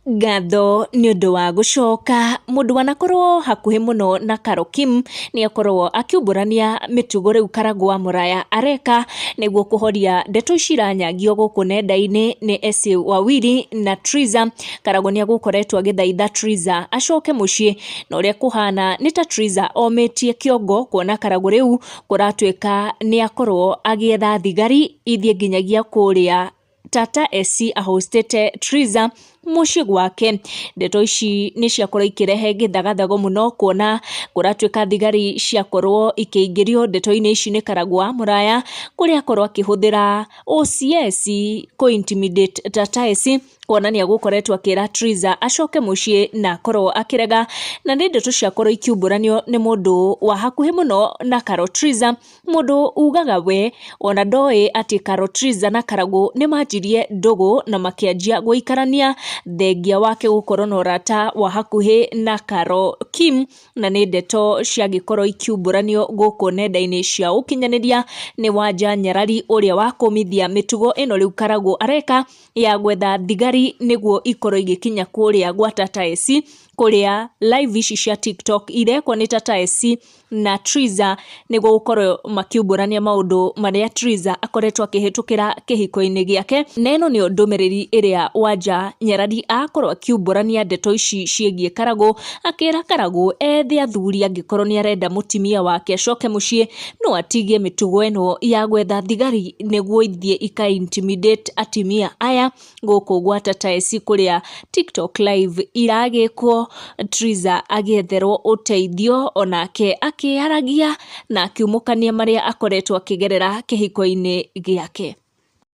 Ngatho nĩ ũndũ wa gũcoka, mũndũ wanakorwo hakuhĩ mũno na Carol Kim nĩ akorwo akiumbũrania mĩtugo rĩu Karangũ wa Mũraya areka nĩguo kũhoria ndeto ici iranyangio gũkũ nenda-inĩ nĩ Essy Wawiri na Triza. Karangũ nĩ agũkoretwo agĩthaitha Triza acoke mũciĩ na ũrĩa kũhana nĩ ta Triza omĩtie kĩongo kuona Karangũ rĩu kũratuĩka nĩ akorwo agĩetha thigari ithiĩ nginyagia kũrĩa Tata SC ahostĩte Triza mũciĩ gwake. Ndeto ici nĩ ciakorwo ikĩrehe gĩthagathago mũno kuona kũratuĩka thigari ciakorwo ikĩingĩrio ndeto-inĩ ici nĩ Karangũ wa Mũraya kũrĩa akorwo akĩhũthĩra OCS kũ intimidate Tata SC kuona nĩ egũkoretwo akĩra Triza acoke mũciĩ na akorwo akĩrega, na nĩ ndeto ciakorwo ikiumbũranio nĩ mũndũ wa hakuhĩ mũno na Carol Triza. Mũndũ ugaga we ona ndoĩ atĩ Carol Triza na Karagũ nĩ manjirie ndũgũ na makĩanjia gũikarania thengia wake gũkorwo na ũrata wa hakuhĩ na Carol Kim, na nĩ ndeto ciagĩkorwo ikiumbũranio gũkũ nenda-inĩ cia ũkinyanĩria nĩ Wanja Nyarari ũrĩa wakũmithia mĩtugo ĩno rĩu Karagũ areka ya gwetha thigari nĩguo ikorwo igĩkinya kũrĩa gwa Tata SC kũrĩa live ici cia TikTok irekwo nĩ Tata SC na Triza nĩguo gũkorwo makiumbũrania maũndũ marĩa Triza akoretwo akĩhĩtũkĩra kĩhiko-inĩ gĩake. Na ĩno nĩyo ndũmĩrĩri ĩrĩa Wanja Nyarari akorwo akiumbũrania ndeto ici ciĩgiĩ Karagũ, akĩra Karagũ ethe athuri angĩkorwo nĩ arenda mũtumia wake acoke mũciĩ, no atigie mĩtugo ĩno ya gwetha thigari nĩguo ithiĩ ika intimidate atumia aya gũkũ gwa Tata SC kũrĩa TikTok live iragĩkwo, Triza agĩetherwo ũteithio onake akĩaragia na akiumũkania marĩa akoretwo akĩgerera kĩhiko-inĩ gĩake.